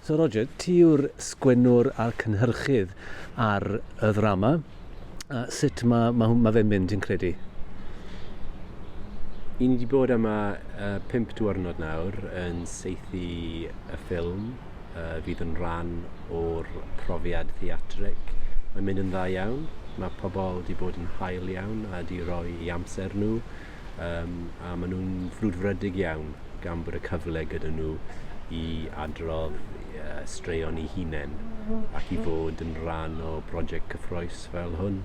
So Roger, ti yw'r sgwennwr a'r cynhyrchydd ar y ddrama. Sut mae, mae, mae fe'n mynd, ti'n credu? I ni wedi bod yma 5 diwrnod nawr yn saethu y ffilm fydd yn rhan o'r profiad theatrig. Mae'n mynd yn dda iawn. Mae pobl wedi bod yn hael iawn a wedi rhoi i amser nhw a maen nhw'n frwdfrydig iawn gan bod y cyfle gyda nhw i adrodd straeon eu hunain ac i fod yn rhan o brosiect cyffrous fel hwn.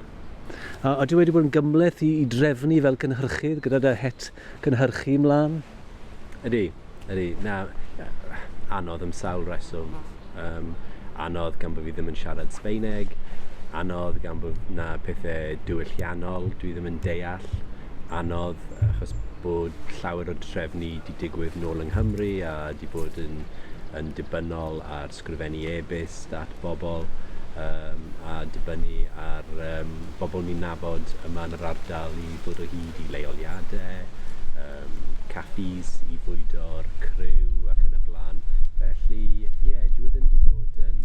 A ydy wedi bod yn gymhleth i drefnu fel cynhyrchydd gyda dy het cynhyrchu mlaen? Ydy, ydy. Na, anodd am sawl reswm. Anodd gan bod fi ddim yn siarad Sbaeneg, anodd gan bod na pethau diwylliannol dwi ddim yn deall, anodd achos bod llawer o trefnu 'di digwydd nôl yng Nghymru a 'di bod yn, yn dibynnol ar sgrifennu e-byst at bobl a dibynnu ar bobl ni'n nabod yma yn yr ardal i ddod o hyd i leoliadau, caffis i fwydo'r criw ac yn y blaen. Felly, ie, yeah, dwi e ddim wedi bod yn,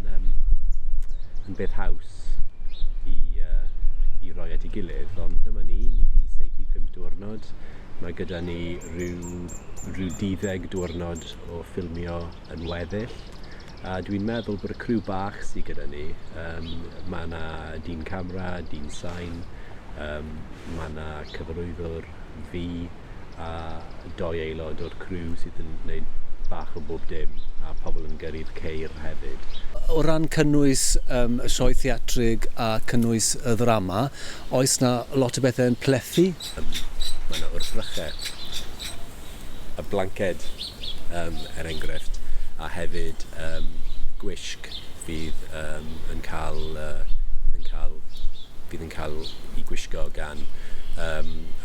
yn beth haws i roi at ei gilydd, ond dyma ni, ni wedi saethu 5 diwrnod. Mae gyda ni rhyw 12 diwrnod o ffilmio yn weddill. A dwi'n meddwl bod y criw bach sydd gyda ni, mae yna dyn camera, dyn sain, mae yna cyfarwyddwr, fi, a dou aelod o'r criw sydd yn gwneud bach o bob dim, a pobl yn gyrru'r ceir hefyd. O ran cynnwys y sioe theatrig a cynnwys y ddrama, oes 'na lot o bethau yn plethu? Mae yna wrthrychau, y blanced er enghraifft, a hefyd gwisg fydd yn cael, fydd yn cael, fydd yn cael ei gwisgo gan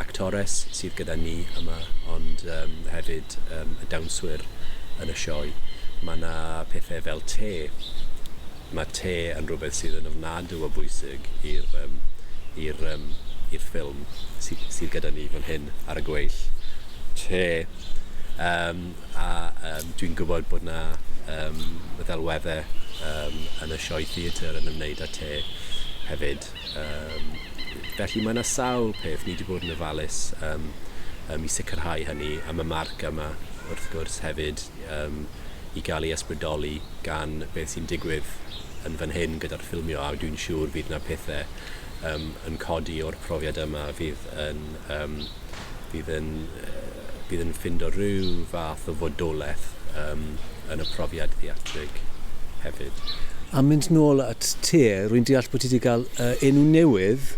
actores sydd gyda ni yma, ond hefyd y dawnswyr yn y sioe. Mae yna pethau fel te. Mae te yn rhywbeth sydd yn ofnadw o bwysig i'r um, i'r um, i'r ffilm sydd, sydd gyda ni fan hyn ar y gweill. Te. A dwi'n gwybod bod 'na ddelweddau yn y sioe theatr yn ymwneud â te hefyd. Felly mae 'na sawl peth, ni 'di bod yn ofalus i sicrhau hynny, a mae Mark yma wrth gwrs hefyd i gael ei ysbrydoli gan beth sy'n digwydd yn fan hyn gyda'r ffilmio, a dwi'n siŵr fydd 'na pethau yn codi o'r profiad yma fydd yn fydd yn bydd yn ffindo rhyw fath o fodolaeth yn y profiad theatrig hefyd. A mynd nôl at te, rwy'n deall bod ti wedi cael enw newydd,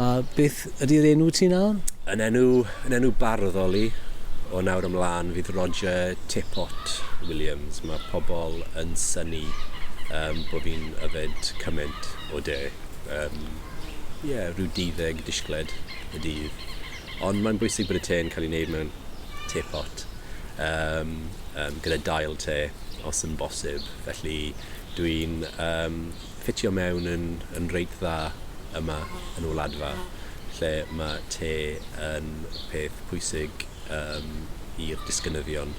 a beth ydy'r enw ti nawr? Yn enw, yn enw barddol i, o nawr ymlaen, fydd Roger Teapot Williams. Mae pobl yn synnu bod fi'n yfed cymaint o de. Ie, rhyw duddeg disgled y dydd. Ond mae'n bwysig bod y te'n cael ei wneud mewn teapot, gyda dail te, os yn bosib. Felly dwi'n ffitio mewn yn, yn reit dda yma yn y Wladfa, lle mae te yn peth pwysig i'r disgynyddion.